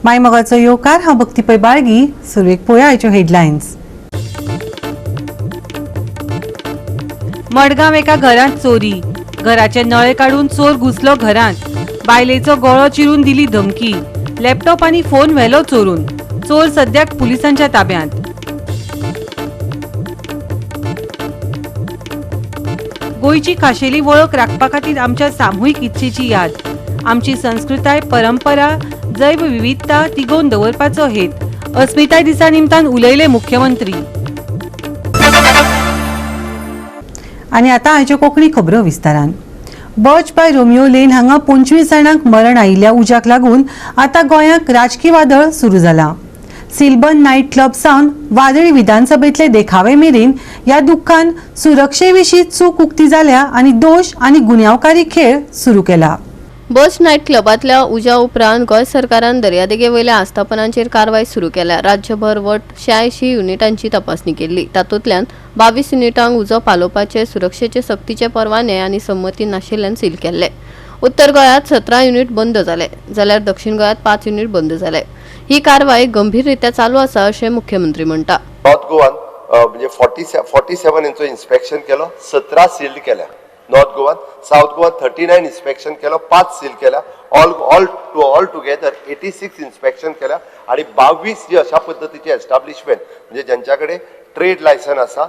माय मोगाचो येवकार. हांव भक्ती पै बाळगी. सुरवेक पळोवया आयच्यो हेडलायन्स. मडगांव एका घरांत चोरी. घराचे नळे काडून चोर घुसलो घरांत. बायलेचो गळो चिरून दिली धमकी. लॅपटॉप आनी फोन व्हेलो चोरून. चोर सद्याक पुलिसांच्या ताब्यांत. गोंयची खाशेली वळख राखपा खातीर आमच्या सामुहीक इत्सेची याद. आमची संस्कृताय, परंपरा, जैव विविधता तिगोवन दवरपाचो हेत. अस्मिताय दिसा निमतान उलयले मुख्यमंत्री. आनी आतां आयच्यो कोंकणी खबरो विस्तारान. बर्च बाय रोमियो लेन हांगा 25 जाणांक मरण आयिल्ल्या उज्याक लागून आतां गोंयांत राजकी वादळ सुरू जालां. सिल्बन नायट क्लब सावन वादळी विधानसभेतले देखावे मेरेन ह्या दुख्खान सुरक्षे विशीं चूक उक्ती जाल्या आनी दोश आनी गुन्यांवकारी खेळ सुरू केला. बर्च नायट क्लबांतल्या उज्या उपरांत गोंय सरकारान दर्यादेगे वयल्या आस्थापनांचेर कारवाय सुरू केल्या. राज्यभर वट 86 युनिटांची तपासणी केल्ली. तातूंतल्यान 22 युनिटांक उजो पालोवपाचे सुरक्षेचे सक्तीचे परवाने आनी संमती नाशिल्ल्यान सील केल्ले. उत्तर गोंयांत 17 युनिट बंद जाले, जाल्यार दक्षिण गोंयांत पांच युनिट बंद जाले. ही कारवाय गंभीररित्या चालू आसा अशें मुख्यमंत्री म्हणटा. नॉर्थ गोवान म्हणजे 47 हेंचो इन्स्पेक्शन केलो, 17 सील्ड केल्या नॉर्थ गोवान. सावथ गोवान 39 इन्स्पेक्शन केलो, पांच सील केल्या. All together 86 inspection केल्या आणि 22 जी अशा पद्दतीचे एस्टाब्लिशमेंट, म्हणजे ज्यांच्या कडेन ट्रेड लायसन आसा,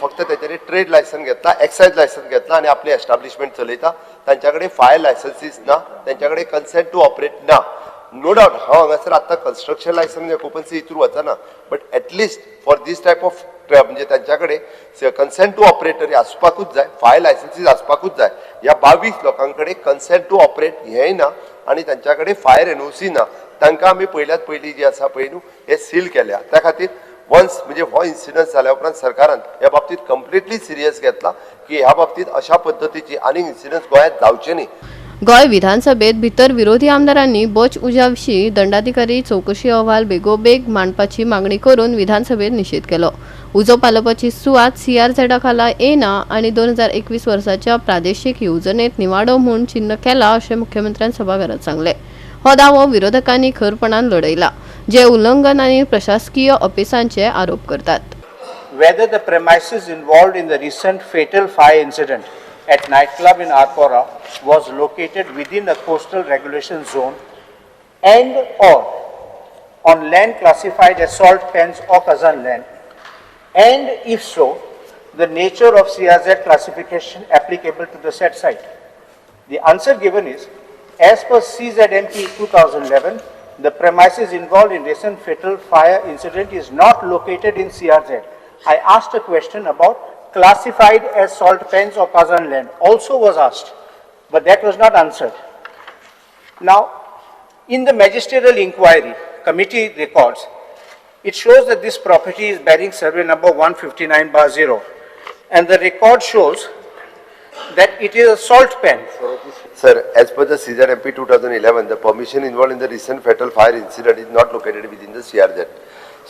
फक्त तेंच्यांनी ट्रेड लायसन घेतला, एक्सायज लायसन घेतला आनी आपली एस्टाब्लिशमेंट चलयता, तांच्या कडेन फायर लायसन्सीस ना, तांच्या कडेन कन्सेंट टू ऑपरेट ना. नो डावट, हांव हांगासर आतां कन्स्ट्रक्शन लायसन ऑक्युपन्सी हितूर वचना, but at least for this type of, म्हणजे तांच्या कडेन कन्सेंट टू ऑपरेट तरी आसपाकूच जाय, फायर लायसन्सीस आसपाकूच जाय. ह्या 22 लोकां कडेन कन्सेंट टू ऑपरेट हेंय ना आनी तांच्या कडेन फायर एनओसी ना. तांकां आमी पयल्यात पयलीं जी आसा पळय न्हू, हे सील केल्या. त्या खातीर वन्स म्हणजे हो इन्सिडंट जाल्या उपरांत सरकारान ह्या बाबतीत कंप्लिटली सिरियस घेतला की ह्या बाबतीत अशा पद्दतीची आनीक इन्सिडंट्स गोंयांत जावचे न्ही. गोंय विधानसभेत भितर विरोधी आमदारांनी बर्च उज्या विशीं दंडाधिकारी चवकशी अहवाल बेगोबेग मांडपाची मागणी करून विधानसभेत निशेध केलो. उजो पालोवपाची सुवात सीआरझेडा खाला येना आनी 2021 वर्साच्या प्रादेशीक येवजणेत निवाडो म्हूण चिन्न केला अशें मुख्यमंत्र्यान सभाघरात सांगलें. हो दावो विरोधकांनी खरपणान लढयला, जे उल्लंघन आनी प्रशासकीय अपेसांचे आरोप करतात. Whether the premises involved in the recent fatal fire incident at nightclub in Arpora was located within a coastal regulation zone and or on land classified as salt pans or Khazan land, and if so, the nature of CRZ classification applicable to the said site. The answer given is, as per CZMP 2011, the premises involved in recent fatal fire incident is not located in CRZ. I asked a question about classified as salt pans or Khazan land, also was asked, but that was not answered. Now, in the magisterial inquiry committee records, it shows that this property is bearing survey number 159/0, and the record shows that it is a salt pan. Sir, as per the CZMP 2011, the permission involved in the recent fatal fire incident is not located within the CRZ.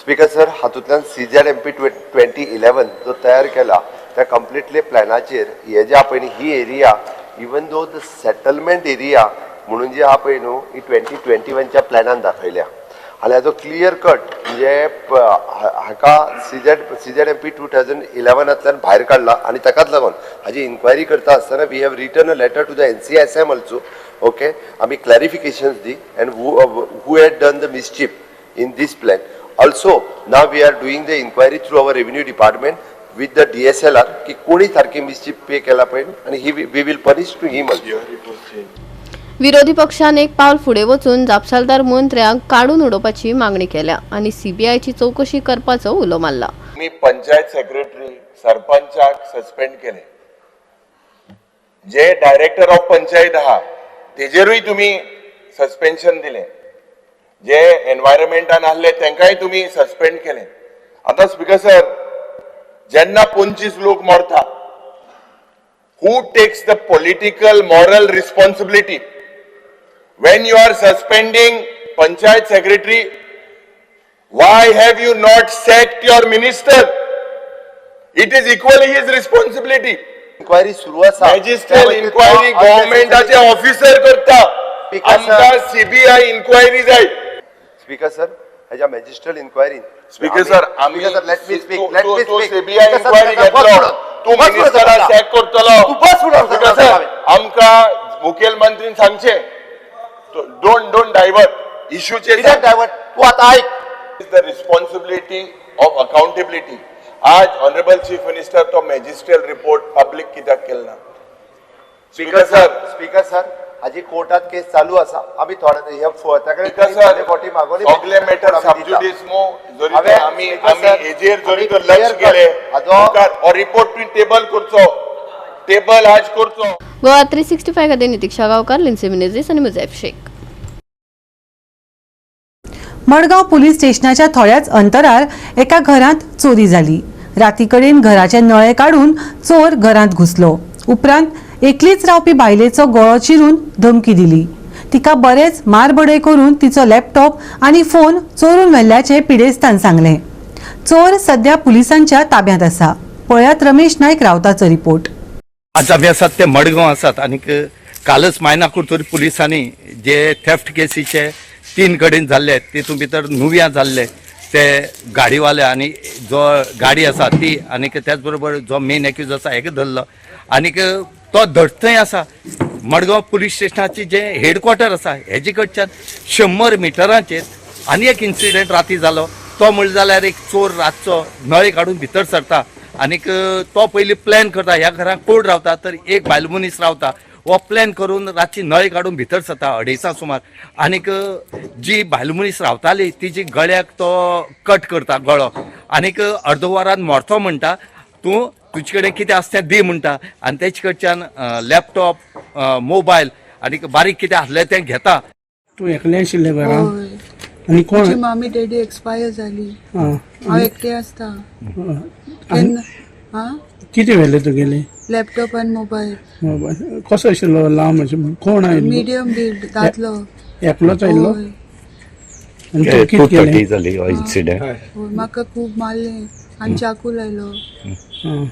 Speaker sir, हातूंतल्यान CZMP 2011 जो तयार केला, त्या completely प्लॅनाचेर हे जे आहा पळय न्ही, ही area, even though the settlement area म्हणून जी आहा पळय न्हू, ही 2021च्या प्लॅनान दाखयल्या आनी हाजो क्लियर कट म्हणजे हाका सीझेड एमपी 2011तल्यान भायर काडला आनी ताकाच लागून हाजी इन्क्वायरी करता आसतना we have written a letter to the NCSM also, okay? आमी clarifications the and who had done the mischief in this plan. Also, now we are doing the inquiry through our revenue department with the DSLR की कोणी सारकी mischief pay केला पळय आनी he we will punish to him also. विरोधी पक्षान एक पावल फुडें वचून जापसालदार मंत्र्यांक काडून उडोवपाची मागणी केल्या आनी सीबीआयची चवकशी करपाचो उलो मारला. मी पंचायत सेक्रेटरी, सरपंचाक सस्पेंड केले. जे डायरेक्टर ऑफ पंचायत आहा तेजेरूय तुमी सस्पेन्शन दिले. जे एनवायरमेंटान आहले तेंकांय तुमी सस्पेंड केले. आतां स्पीकर सर, जेन्ना 25 लोक मरता, who takes the political moral responsibility? When you are suspending panchayat secretary, why have you not sacked your minister? It is equally his responsibility. Inquiry सुरू आसा. मॅजिस्ट्रियल इन्क्वायरी गव्हर्मेंटाचे ऑफिसर करता. आमकां सीबीआय इन्क्वायरी जाय. Speaker speaker sir, हेज्या मॅजिस्ट्रियल इन्क्वायरीन. Speaker sir, आमी sir, let me speak, let me तूं speak. CBI enquiry घेतलो, तूं मिनिस्टरा सॅक करतलो. तूं बस फुडो. स्पीकर सर, आमकां मुखेलमंत्रीन सांगचें, don't don't divert इश्यूचेर. कित्याक डायवर्ट? तूं आतां आयक. Is the responsibility of accountability. आज ऑनरेबल चीफ मिनिस्टर तो मॅजिस्ट्रियल रिपोर्ट पब्लिक कित्याक केलो ना? स्पीकर सर, स्पीकर सर, हाजी कोर्टात केस चालू आसा. आमी थोडे हे ताकडे स्पीकर सर, फावटी मागवली. सगळे मॅटर सबज्युडिस मो जरी हांवें तर आमी स्पीकर आमी सर, हेजेर जरी आमी तर clear लक्ष cut. गेले हाजो मुखार हो रिपोर्ट तुवें टेबल करचो, टेबल आज करचो. गोवा 365 खातीर नितिक्षा गांवकार, लिन्सी मिनेझीस आनी मुजैफ शेख. मडगांव पुलीस स्टेशनाच्या थोड्याच अंतरार एका घरांत चोरी जाली. राती कडेन घराचे नळे काडून चोर घरांत घुसलो. उपरांत एकलीच रावपी बायलेचो गळो चिरून धमकी दिली. तिका बरेच मारबडय करून तिचो लॅपटॉप आनी फोन चोरून व्हेल्ल्याचें पिडेस्तान सांगलें. चोर सध्या पुलिसांच्या ताब्यांत आसा. पळयात रमेश नायक रावताचो रिपोर्ट. आज आमी आसात ते मडगांव आसात आनीक कालच मायना कुरतोरी पुलिसांनी जे थेफ्ट केसीचे तीन कडेन जाल्ले, तितून भितर नुव्या जाल्ले ते गाडीवाले आनी जो गाडी आसा ती आनीक त्याच बरोबर जो मेन एक्यूज आसा हेका धरलो आनीक तो धरतय आसा. मडगांव पुलीस स्टेशनाची जे हेडक्वॉर्टर आसा हेजे कडच्यान 100 मिटरांचेर आनी एक इन्सिडंट राती जालो. तो म्हणलें जाल्यार एक चोर रातचो नळे काडून भितर सरता आनीक तो पयलीं प्लॅन करता ह्या घरांत कोण रावता, तर एक बायल मनीस रावता. हो प्लॅन करून रातची नळे काडून भितर सरता 2:30 सुमार आनीक जी बायल मनीस रावताली तिजी गळ्याक तो कट करता गळो आनीक अर्द वरान मरतो म्हणटा, तूं तुजे कडेन कितें आसा तें दी म्हणटा आनी तेचे कडच्यान लॅपटॉप, मोबायल आनीक बारीक कितें आसलें तें घेता. तूं एकलें आशिल्लें घरान? हय. आनी कोण? म्हजी मामी डॅडी एक्सपायर जाली. आं. हांव एकटें आसता. आनी केन्ना आं. कितें व्हेलें तुगेलें? लॅपटॉप आनी मोबायल. मोबायल कसो आशिल्लो? लांब आशिल्लो? कोण आयिल्लो? मिडियम बिल्ड दादलो. एकलोच आयिल्लो? हय. आनी तूं कितें केलें? जाली हो इन्सिडंट. हय, म्हाका खूब मारलें आनी चाकू लायलो. आं.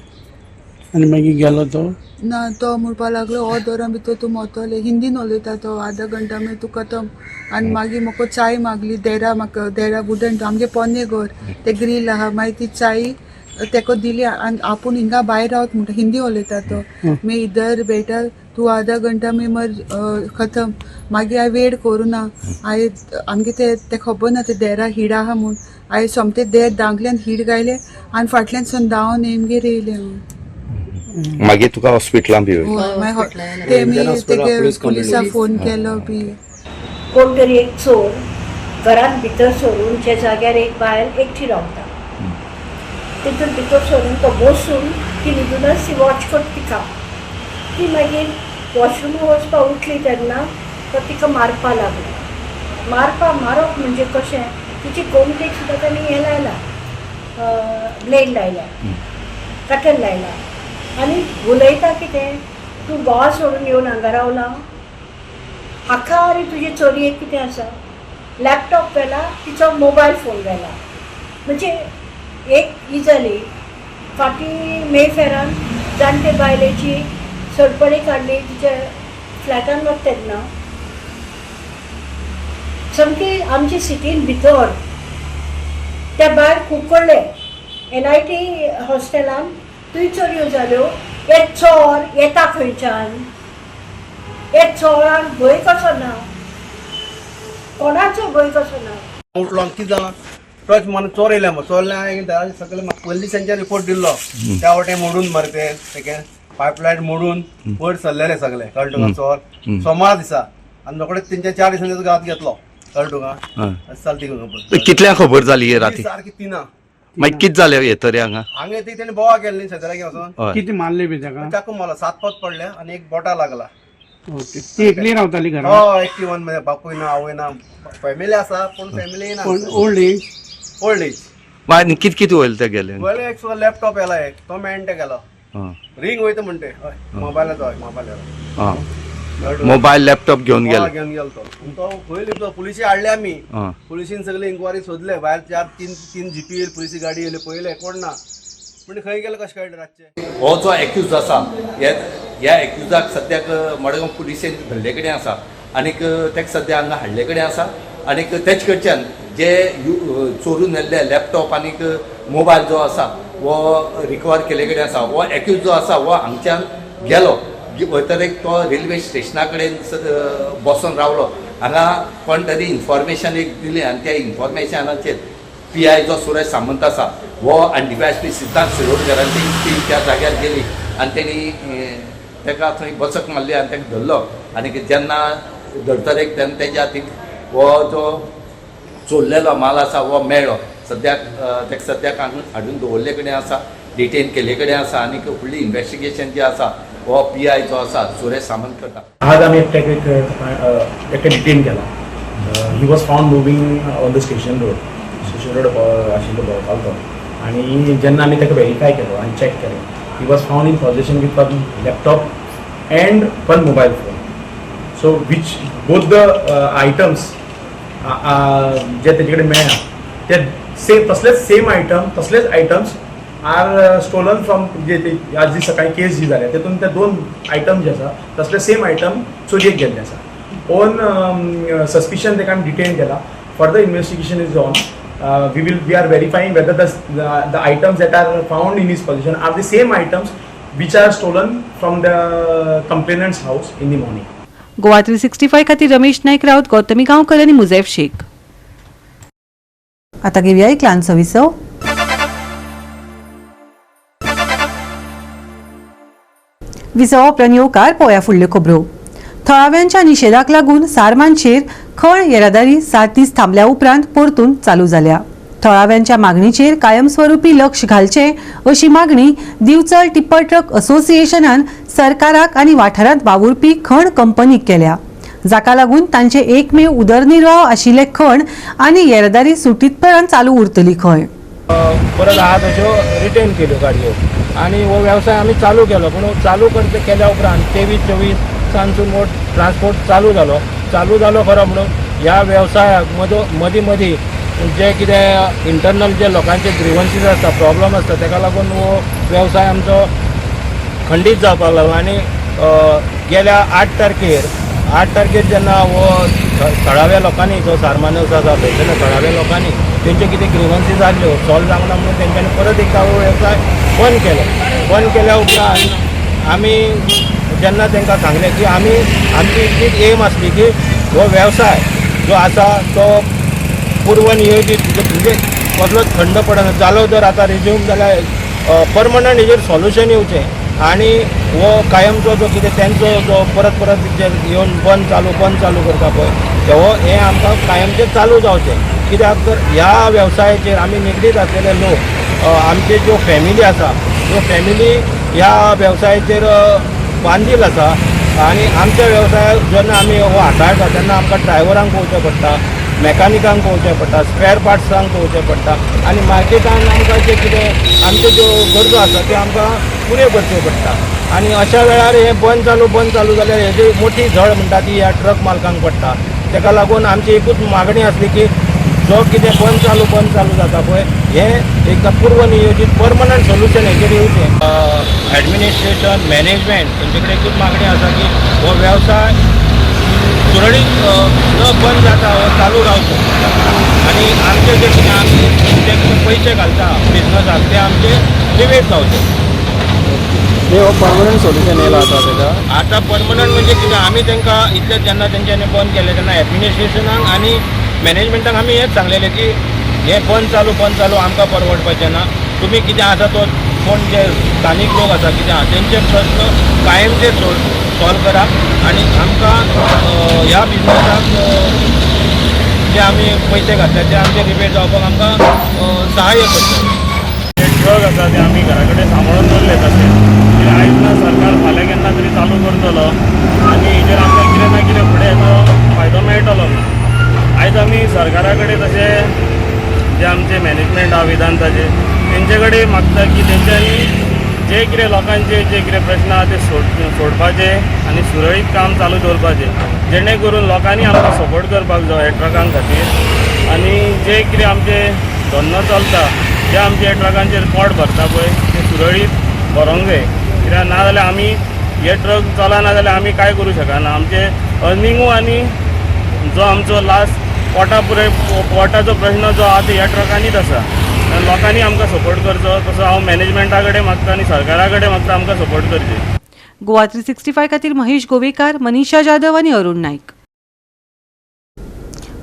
आनी मागीर गेलो तो? ना, तो म्हणपा लागलो हो दौरान भितर तूं मोतोलें. हिंदीन उलयता तो. आधा घंटा मागीर तूं खतम. आनी मागीर म्हाका चाय मागली देरा. म्हाका देरा वुडन, आमगे पोन्नें घर, ते ग्रील आहा. मागीर ती चाय तेका दिली आनी आपूण हिंगा भायर रावत म्हणटा. हिंदी उलयता तो. मैं इधर बेटा, तूं आधा घंटा में मर खतम. मागीर हांवें वेट करूं ना. हांवें आमगे ते ते खबर ना ते देरा हीड आहा म्हूण. हांवें सोमतें देर दांगलें आनी हीड गायलें आनी फाटल्यान सून धांवन येमगेर येयलें हांव. मागीर तुका हॉस्पिटलान बी हय, मागीर ते मी तेगे पुलिसाक फोन केलो बी. कोण तरी एक चोर घरात भितर सरून, जे जाग्यार एक बायल एकटी रावता तितून भितर सरून तो बसून ती न्हिदूनच ती वॉच करता तिका. ती मागीर वॉशरुमा वचपाक उठली तेन्ना तो तिका मारपा लागलो. मारपा मारप म्हणजे कशें, तिची गोमटेक सुद्दां ताणें हें लायलां, ब्लेड लायल्या, कटर लायला आनी उलयता कितें, तूं गोवा सोडून येवन हांगा रावला, हाका आनी तुजे चलयेक कितें आसा. लॅपटॉप व्हेला तिचो, मोबायल फोन व्हेला. म्हणजे एक ही जाली. फाटीं मेफेरान जाणटे बायलेची सरपळी काडली तिच्या फ्लॅटान वता तेन्ना. सामकी आमची सिटीन भितर त्या भायर कुंकळ्ळे एनआयटी हॉस्टेलान थंय चोरयो जाल्यो. हे चोर येता खंयच्यान? हे चोरांक भंय कसो ना? कोणाचो भंय कसो ना? उठलो आनी कितें जालां, टच मारून चोर येयले. मग चोरले, हांवें दाराचे सगळे म्हाका पयलीं दिसांच्यान रिपोर्ट दिल्लो. त्या वटेन मोडून मरे ते तेके पायपलायन मोडून वयर सरलेले सगळे. कळ्ळें तुका? चोर सोमार दिसा आनी रोखडेच 3-4 दिसांनी तेजो घात घेतलो. कळ्ळें तुका? अशें चलता ती. कितल्यांक खबर जाली ही राती? सारकी 3. मागीर कितें जालें येतरे हांगा? हांगा ती तेणी बोवा केल्ली शेजाऱ्याक वचोन. हय. कितें मारलें बी ताका? चाकू मारलो, 7 पावस पडले आनी एक बोटा लागला. ओके, ती एकली रावताली घरान? हय, एकटी. वन म्हणजे बापूय ना, आवय ना. फॅमिली आसा पूण फॅमिली ना. कोण ओल्ड एज? Old age. आनी कितें कितें वयलें तें गेलें? पयलें एक सुद्दां लॅपटॉप येला, एक तो मेणटे गेलो. रिंग वयता म्हणटे. हय, मोबायलाचो. हय, मोबायलाचो. मोबायल लॅपटॉप घेवन गेले? घेवन गेलो तो. तो खंय लिपलो, पुलिशी हाडले आमी. पुलिशीन सगळे इन्क्वायरी सोदले भायर. चार तीन तीन जिपी येयली, पुलिसी गाडी येयली, पळयले कोण ना. म्हणजे खंय गेले कशें कळ्ळें रातचें? हो जो एक्यूज आसा, ह्या एक्युजाक सद्याक मडगांव पुलिशेन धरले कडेन आसा आनीक तेका सद्या हांगा हाडले कडेन आसा आनीक तेच कडच्यान जे जे चोरून व्हेल्ले लॅपटॉप आनीक मोबायल जो आसा वो रिकवर केल्ले कडेन आसा. हो एक्यूज जो आसा हो हांगच्यान गेलो वयतरेक तो रेल्वे स्टेशना कडेन बसोन रावलो. हांगा कोण तरी इन्फॉर्मेशन एक दिलें आनी त्या इन्फॉर्मेशनाचेर PI जो सुरेश सामंत आसा हो आनी DYSP सिद्धांत शिरोडकरांची टीम त्या जाग्यार गेली आनी तेणी ताका थंय बचक मारली आनी ताका धरलो. आनी जेन्ना धरतरेक तेन्ना तेज्या हातीक हो जो चोरलेलो माल आसा हो मेळ्ळो. सद्याक ताका सद्याक हांगा हाडून दवरले कडेन आसा, डिटेन केल्ले कडेन आसा आनी फुडली इन्वेस्टिगेशन जे आसा हो PI जो आसा सुरेश सामंत करता. आज आमी एकट्याक एकटे डिटेन केला. He was found moving on the station road. Station road आशिल्लो भोंवतालो तो आनी जेन्ना आमी ताका वेरीफाय केलो आनी चॅक केलो, he was found in possession with one laptop and one mobile phone. So which both the items जे तेजे कडेन मेळ्ळा ते सेम तसलेच सेम आयटम, तसलेच आयटम्स आर स्टोलन फ्रॉम जे ते आज जी सकाळी केस जी जाल्या तेतून ते दोन आयटम जे आसा तसले सेम आयटम चोरयेक गेल्ले आसा. ऑन सस्पिशन ताका आमी डिटेन केला. Further investigation is on. We are verifying whether the items that are found in his possession are the same items which are stolen from the complainant's house in the morning. Goa 365 खातीर रमेश नाईक राऊत, गौतमी गांवकर आनी मुजैफ शेख. आता घेऊया एक ल्हानसो विसव. विसवा उपरांत येवकार पळोवया फुडल्यो खबरो. थळाव्यांच्या निशेधाक लागून सारमानचेर खण येरादारी 7 दीस थांबल्या उपरांत परतून चालू जाल्या. थळाव्यांच्या मागणीचेर कायमस्वरूपी लक्ष घालचें अशी मागणी दिवचल टिप्पर ट्रक असोसिएशनान सरकाराक आनी वाठारांत वावुरपी खण कंपनीक केल्या, जाका लागून तांचे एकमेव उदरनिर्वाह आशिल्ले खण आनी येरादारी सुटीतपणान चालू उरतली खंय. परत आहा तश्यो रिटर्न केल्यो गाडयो आनी हो वेवसाय आमी चालू केलो. पूण चालू करते केल्या उपरांत 23-24 सानसून हो ट्रान्सपोर्ट चालू जालो. चालू जालो खरो, म्हणून ह्या वेवसायाक मदीं मदीं जे कितें इंटरनल जे लोकांचे ग्रिवन्सीस आसता, प्रॉब्लम आसता, तेका लागून हो वेवसाय आमचो खंडीत जावपाक लागलो. आनी गेल्या 8 तारखेर जेन्ना हो थळाव्या लोकांनी, जो सारमानस आसा थंयसरल्या थळाव्या लोकांनी तेंच्यो कितें ग्रिवन्सीस आहल्यो, सॉल्व जावंक ना म्हणून तेंच्यांनी परत एकदां हो वेवसाय बंद केलो. बंद केल्या उपरांत आमी जेन्ना तांकां सांगलें की आमी आमची इतलीच एम आसली की हो वेवसाय जो आसा तो पूर्वनियोजीत, म्हणजे कसलोच खंड पडना जालो जर आतां रिज्यूम जाल्यार परमनंट हेजेर सॉल्युशन येवचें आनी हो कायमचो जो कितें तेंचो जो परत परत जे येवन बंद चालू बंद चालू करता पळय, हो हें आमकां कायमचें चालू जावचें. कित्याक तर ह्या वेवसायाचेर आमी निगडीत आसलेले लोक, आमचे ज्यो फॅमिली आसा, त्यो फॅमिली ह्या वेवसायाचेर बांदील आसा. आनी आमच्या वेवसायाक जेन्ना आमी हो हाताळटा तेन्ना आमकां ड्रायव्हरांक पळोवचें पडटा, मॅकानिकांक पळोवचें पडटा, स्पेर पार्ट्सांक पळोवचें पडटा आनी मार्केटान आमकां जें कितें आमच्यो ज्यो गरजो आसा त्यो आमकां पुऱ्यो करच्यो पडटा. आनी अशा वेळार हें बंद चालू बंद चालू जाल्यार हेजी मोठी झळ म्हणटा ती ह्या ट्रक मालकांक पडटा. तेका लागून आमची एकूच मागणी आसली की जो कितें बंद चालू बंद चालू जाता पळय, हें एकदां पूर्वनियोजीत परमनंट सोल्युशन हेजेर येवचें. एडमिनिस्ट्रेशन, मॅनेजमेंट तेंचे कडेन एकूच मागणी आसा की हो वेवसाय सुरळीत न बंद जाता हो चालू रावचो आनी आमचे जे कितें आमी जे कितें पयशे घालता बिजनसाक ते आमचे रिबेट जावचे. हो परमनंट सोल्युशन येयला आतां तेका? आतां परमनंट म्हणजे कितें, आमी तांकां इतले जेन्ना तेंच्यांनी बंद केलें तेन्ना एडमिनिस्ट्रेशनाक आनी मॅनेजमेंटाक आमी हेंच सांगलेलें की हें बंद चालू बंद चालू आमकां परवडपाचें ना. तुमी कितें आसा तो कोण जे स्थानीक लोक आसा कितें आहा तेंचे प्रस्न कायमचे सॉल्व करा आनी आमकां ह्या बिजनसाक जे आमी पयशे घातले ते आमचे रिबेट जावपाक आमकां सहाय्य करचें. जे ट्रक आसा ते आमी घरा कडेन सांबाळून दवरले तशे, कित्याक आयज ना सरकार फाल्यां केन्ना तरी चालू करतलो आनी हेजेर आमकां कितें ना कितें फुडें हेजो फायदो मेळटलो म्हणून. आयज आमी सरकारा कडेन, तशें जे आमचे मॅनेजमेंट आहा वेदांताचे, तेंचे कडेन मागता की तेंच्यांनी जे कितें लोकांचे जे कितें प्रश्न आहा ते सोडपाचे आनी सुरळीत काम चालू दवरपाचें, जेणे करून लोकांनी आमकां सपोर्ट करपाक जाय हे ट्रकां खातीर. आनी जे कितें आमचे धंदो चलता, जे आमचे ट्रकांचेर पोट भरता पळय, ते सुरळीत भरोंक जाय. कित्याक ना जाल्यार आमी हे ट्रक चलना जाल्यार आमी कांय करूं शकना. आमचे अर्निंगूय आनी जो आमचो लास्ट पोटा पुरे पोटाचो प्रश्न जो आहा तो ह्या ट्रकांनीच आसा. लोकांनी आमकां सपोर्ट करचो तसो हांव मॅनेजमेंटा कडेन मागता आनी सरकारा कडेन मागता आमकां सपोर्ट करचे. गोवा 365 खातीर महेश गोवेकार, मनीषा जाधव आनी अरुण नाईक.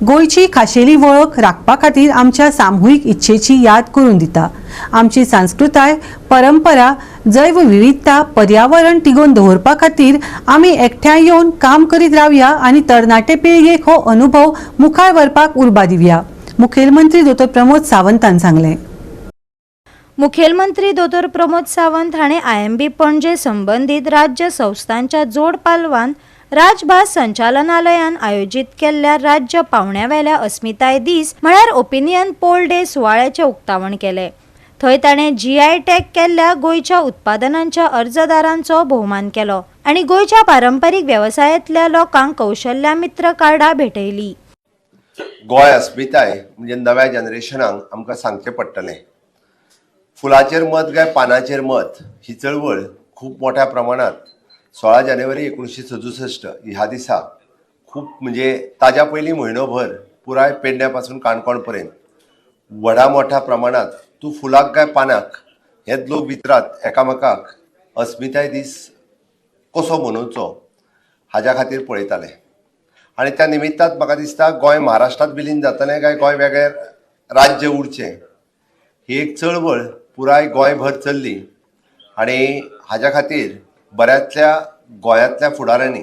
गोंयची खाशेली वळख राखपा खातीर आमच्या सामुहीक इच्छेची याद करून दिता. आमची संस्कृताय, परंपरा, जैवविविधता, पर्यावरण तिगोवन दवरपा खातीर आमी एकठांय येवन काम करीत रावया आनी तरणाटे पिळगेक हो अनुभव मुखार व्हरपाक उर्बा दिवया, मुखेलमंत्री दोतोर प्रमोद सावंतान सांगलें. मुखेलमंत्री दोतोर प्रमोद सावंत हाणें आयएमबी पणजे संबंदीत राज्य संस्थांच्या जोड पालवान राजभास संचालनालयान आयोजीत केल्ल्या राज्य पावंड्यावेल्या अस्मिताय दीस म्हळ्यार ओपिनियन पोल डे सुवाळ्याचें उक्तावण केलें. थंय ताणें जीआय टॅग केल्ल्या गोंयच्या उत्पादनांच्या अर्जदारांचो भोवमान केलो आनी गोंयच्या पारंपरीक वेवसायांतल्या लोकांक कौशल्या मित्र कार्डां भेटयली. गोंय अस्मिताय म्हणजे नव्या जनरेशनाक आमकां सांगचें पडटलें. फुलाचेर मत काय पानाचेर मत ही चळवळ खूब मोठ्या प्रमाणात 16 जानेवारी 1967 ह्या दिसा खूब म्हणजे ताज्या पयलीं म्हयनोभर पुराय पेडण्या पासून काणकोण पर्यंत व्हडा मोठ्या प्रमाणात तूं फुलाक काय पानाक हेच लोक विचारात एकामेकाक अस्मिताय दीस कसो मनोवचो हाज्या खातीर पळयताले. आनी त्या निमित्तान म्हाका दिसता गोंय महाराष्ट्रांत विलीन जातलें काय गोंय वेगळें राज्य उरचें ही एक चळवळ पुराय गोंयभर चल्ली आनी हाज्या खातीर बऱ्यातल्या गोंयांतल्या फुडाऱ्यांनी,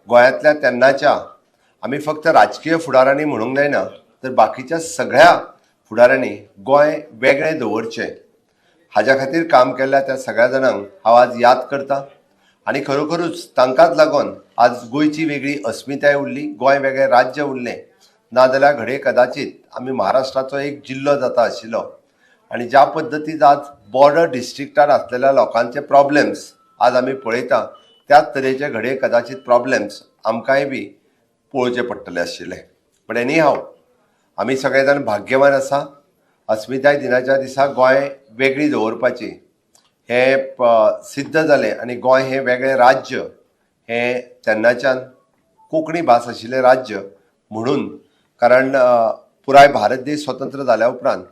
गोंयांतल्या तेन्नाच्या आमी फक्त राजकीय फुडाऱ्यांनी म्हणूंक जायना तर बाकीच्या सगळ्या फुडाऱ्यांनी गोंय वेगळें दवरचें हाज्या खातीर काम केल्ल्या त्या सगळ्या जाणांक हांव आज याद करता आनी खरोखरूच तांकांच लागून आज गोंयची वेगळी अस्मिताय उरली, गोंय वेगळें राज्य उरलें. नाजाल्यार घडये कदाचीत आमी महाराष्ट्राचो एक जिल्लो जाता आशिल्लो. आनी ज्या पद्दतीन आज बॉर्डर डिस्ट्रिक्टार आसलेल्या लोकांचे प्रॉब्लेम्स आज आमी पळयता त्याच तरेचे घडये कदाचीत प्रॉब्लेम्स आमकांय बी पळोवचे पडटले आशिल्ले. बट एनी हाव आमी सगळे जाण भाग्यवान आसा. अस्मिताय दिनाच्या दिसा गोंय वेगळी दवरपाची हें सिद्ध जालें आनी गोंय हें वेगळें राज्य हें तेन्नाच्यान कोंकणी भास आशिल्लें राज्य म्हणून, कारण पुराय भारत देश स्वतंत्र जाल्या उपरांत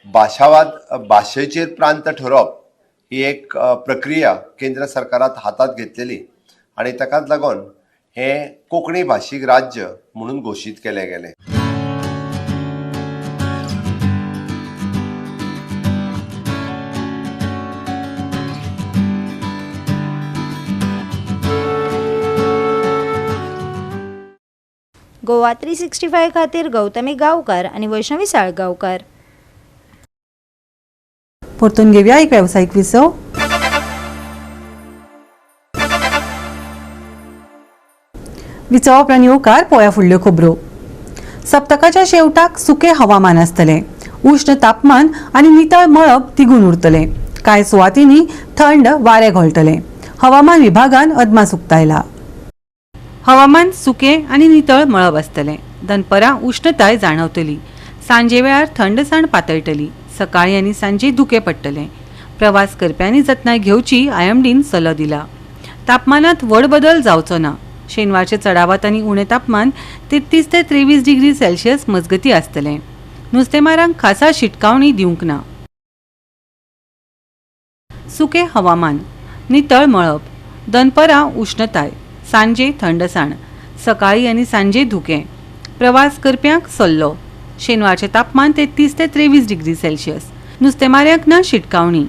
भाशावाद, भाशेचेर प्रांत ठरोवप ही एक प्रक्रिया केंद्र सरकारान हातांत घेतलेली आनी ताकाच लागून हें कोंकणी भाशीक राज्य म्हणून घोशीत केलें गेलें. गोवा 365 खातीर गौतमी गांवकार आनी वैष्णवी साळगांवकार. परतून घेवया एक वेवसायीक विसव. विसवा उपरांत येवकार पळोवया फुडल्यो खबरो. सप्तकाच्या शेवटाक सुकें हवामान आसतलें. उश्ण तापमान आनी नितळ मळब तिगून उरतलें. कांय सुवातींनी थंड वारें घोळटलें. हवामान विभागान अदमास उक्तायला. हवामान सुकें आनी नितळ मळब आसतलें. दनपरां उश्णताय जाणवतली. सांजे वेळार थंडसाण पातळटली. सकाळी आनी सांजे धुकें पडटलें. प्रवास करप्यांनी जतनाय घेवची आयएमडीन सल्लो दिला. तापमानांत व्हड बदल जावचो ना. शेनवारचे चडावत आनी उणें तापमान 33 ते 23 डिग्री सेल्सियस मजगती आसतलें. नुस्तेमारांक खासा शिटकावणी दिवंक ना. सुकें हवामान, नितळ मळब, दनपरां उश्णताय, सांजे थंडसाण, सकाळी आनी सांजे धुकें. प्रवास करप्यांक सल्लो. शेनवारचें तापमान 33 ते 23 डिग्री सेल्सियस. नुस्तेमाऱ्यांक ना शिटकावणी.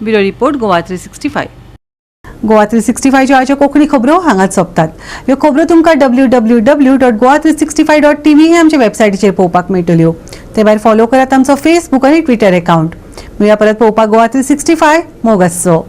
Bureau report, Goa 365. Goa 365 आजच्या कोंकणी खबरो हांगाच सोंपतात. ह्यो खबरो तुमकां www.goa365.tv हे आमच्या वेबसायटीचेर पळोवपाक मेळटल्यो. ते भायर फॉलो करात आमचो फेसबूक आनी ट्विटर एकावंट. मेळया परत पळोवपाक गोवा 365. मोग आसचो.